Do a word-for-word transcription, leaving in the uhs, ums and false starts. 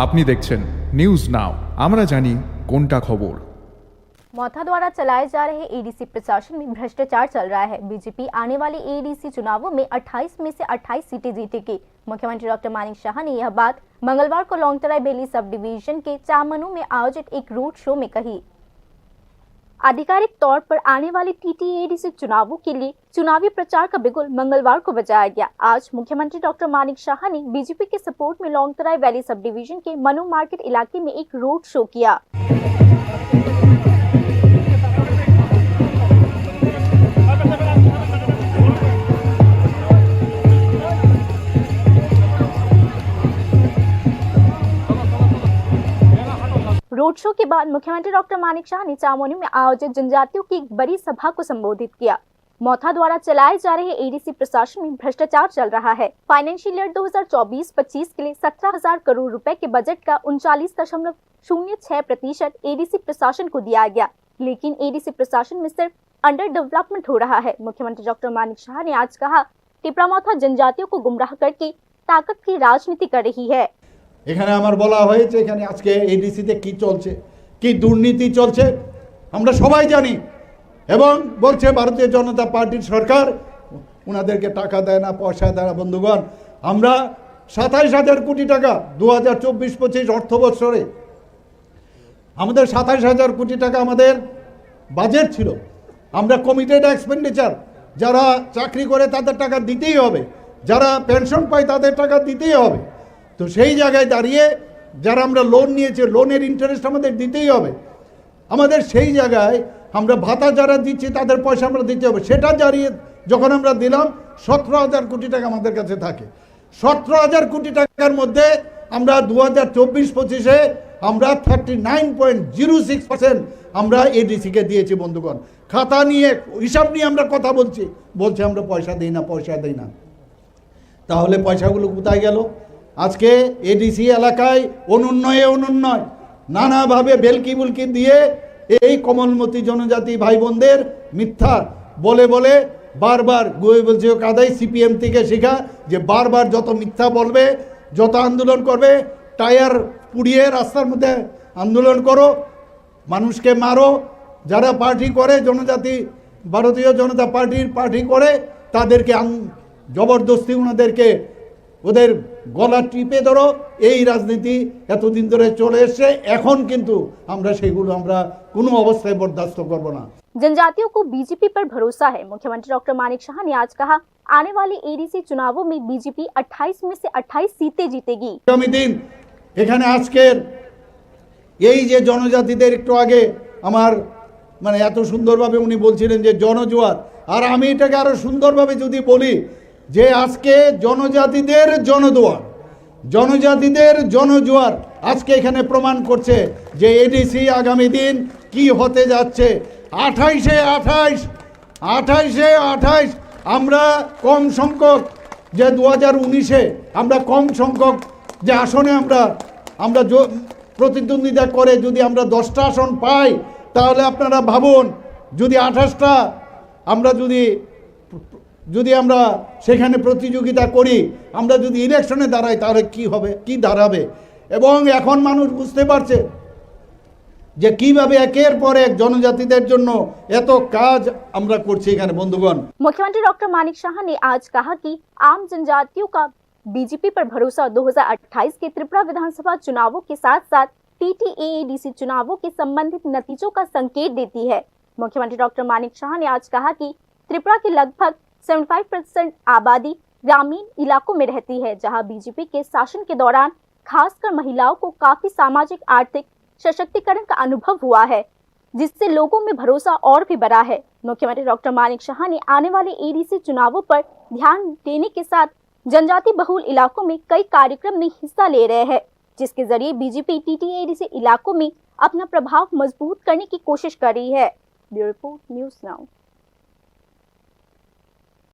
আপনি দেখছেন news now, আমরা জানি কোনটা খবর। मौथा द्वारा चलाए जा रहे एडीसी प्रशासन में भ्रष्टाचार चल रहा है। बीजेपी आने वाले एडीसी चुनावों में अट्ठाईस में से अट्ठाईस सीटें जीतेगी। मुख्यमंत्री डॉक्टर मानिक साहा ने यह बात मंगलवार को लोंगतराई वैली सब डिवीजन के चामनू में आयोजित एक रोड शो में कही। आधिकारिक तौर पर आने वाले टीटीएडीसी चुनावों के लिए चुनावी प्रचार का बिगुल मंगलवार को बजाया गया। आज मुख्यमंत्री डॉक्टर मानिक साहा ने बीजेपी के सपोर्ट में लोंगतराई वैली सब डिवीजन के मनु मार्केट इलाके में एक रोड शो किया। रोड शो के बाद मुख्यमंत्री डॉक्टर मानिक साहा ने चामोनी में आयोजित जनजातियों की एक बड़ी सभा को संबोधित किया। मौथा द्वारा चलाए जा रहे एडीसी प्रशासन में भ्रष्टाचार चल रहा है। फाइनेंशियल ईयर दो हज़ार चौबीस पच्चीस के लिए सत्रह हज़ार करोड़ रुपए के बजट का उनचालीस दशमलव शून्य छह प्रतिशत एडीसी प्रशासन को दिया गया, लेकिन एडीसी प्रशासन में सिर्फ अंडर डेवलपमेंट हो रहा है। मुख्यमंत्री डॉक्टर मानिक साहा ने आज कहा, टिपरा मौथा जनजातियों को गुमराह करके ताकत की राजनीति कर रही है। এখানে আমার বলা হয়েছে এখানে আজকে এডিসিতে কি চলছে, কি দুর্নীতি চলছে, আমরা সবাই জানি। এবং বলছে ভারতীয় জনতা পার্টির সরকার ওনাদেরকে টাকা দেয় না, পয়সা দেয় না। বন্ধুগণ, আমরা সাতাইশ হাজার কোটি টাকা দু হাজার চব্বিশ পঁচিশ অর্থ বছরে আমাদের সাতাইশ হাজার কোটি টাকা আমাদের বাজেট ছিল। আমরা কমিটেড এক্সপেন্ডিচার, যারা চাকরি করে তাদের টাকা দিতেই হবে, যারা পেনশন পায় তাদের টাকা দিতেই হবে। তো সেই জায়গায় দাঁড়িয়ে যারা আমরা লোন নিয়েছি, লোনের ইন্টারেস্ট আমাদের দিতেই হবে। আমাদের সেই জায়গায় আমরা ভাতা যারা দিচ্ছি তাদের পয়সা আমরা দিতে হবে। সেটা দাঁড়িয়ে যখন আমরা দিলাম, সতেরো হাজার কোটি টাকা আমাদের কাছে থাকে। সতেরো হাজার কোটি টাকার মধ্যে আমরা দু হাজার চব্বিশ পঁচিশে আমরা thirty nine point zero six percent আমরা এডিসিকে দিয়েছি। বন্ধুগণ, খাতা নিয়ে, হিসাব নিয়ে আমরা কথা বলছি, বলছে আমরা পয়সা দিই না, পয়সা দিই না। তাহলে পয়সাগুলো কোথায় গেল? আজকে এডিসি এলাকায় অনুন্নয়ে অনুন্নয়, নানাভাবে ভেলকি বুলকি দিয়ে এই কোমলমতি জনজাতি ভাই বোনদের মিথ্যা বলে বলে বারবার গুয়ে বলছে কাদাই সিপিএম থেকে শেখা যে বারবার যত মিথ্যা বলবে, যত আন্দোলন করবে, টায়ার পুড়িয়ে রাস্তার মধ্যে আন্দোলন করো, মানুষকে মারো। যারা পার্টি করে জনজাতি, ভারতীয় জনতা পার্টির পার্টি করে, তাদেরকে আন- জবরদস্তি ওনাদেরকে ওদের গলা টিপে ধরো। এই রাজনীতি এতদিন ধরে চলে এসছে। এখন কিন্তু আমরা সেগুলো আমরা কোনো অবস্থায় বরদাস্ত করব না। जनजातियों को बीजेपी पर भरोसा है। मुख्यमंत्री डॉक्टर मानिक साहा ने आज कहा, आने वाले एडीसी चुनावों में बीजेपी अट्ठाईस में से अट्ठाईस सीटें जीतेगी। আগামী দিন এখানে আজকের এই যে জনজাতিদের, একটু আগে আমার মানে এত সুন্দরভাবে উনি বলছিলেন যে জনজোয়ার, আর আমি এটাকে আরো সুন্দরভাবে যদি বলি যে আজকে জনজাতিদের জনদুয়ার, জনজাতিদের জনজোয়ার আজকে এখানে প্রমাণ করছে যে এডিসি আগামী দিন কি হতে যাচ্ছে। আঠাইশে আঠাইশ, আঠাইশে আঠাইশ, আমরা কম সংখ্যক যে দু হাজার উনিশে আমরা কম সংখ্যক যে আসনে আমরা আমরা জ- প্রতিদ্বন্দ্বিতা করে যদি আমরা দশটা আসন পাই, তাহলে আপনারা ভাবুন, যদি আঠাশটা আমরা যদি যদি আমরা সেখানে প্রতিযোগিতা করি, আমরা যদি ইলেকশনে দাঁড়াই, তাহলে কি হবে, কি দাঁড়াবে? এবং এখন মানুষ বুঝতে পারছে যে কিভাবে একের পর এক জনজাতিদের জন্য এত কাজ আমরা করছি এখানে, বন্ধুগণ। मुख्यमंत्री डॉक्टर मानिक साहा ने आज कहा कि आम जनजातियों का बीजेपी पर भरोसा। दो हज़ार अट्ठाईस के त्रिपुरा विधानसभा चुनावों के साथ साथ टीटीएएडीसी चुनावों के संबंधित नतीजों का संकेत देती है। मुख्यमंत्री डॉक्टर मानिक साहा ने आज कहा कि त्रिपुरा के लगभग सेवेंटी फ़ाइव परसेंट आबादी ग्रामीण इलाकों में रहती है, जहां बीजेपी के शासन के दौरान खासकर महिलाओं को काफी सामाजिक आर्थिक सशक्तिकरण का अनुभव हुआ है, जिससे लोगों में भरोसा और भी बढ़ा है। मुख्यमंत्री डॉक्टर मानिक साहा ने आने वाले एडीसी चुनावों पर ध्यान देने के साथ जनजाति बहुल इलाकों में कई कार्यक्रम में हिस्सा ले रहे हैं, जिसके जरिए बीजेपी टीटीएडीसी इलाकों में अपना प्रभाव मजबूत करने की कोशिश कर रही है। Bureau report, news now.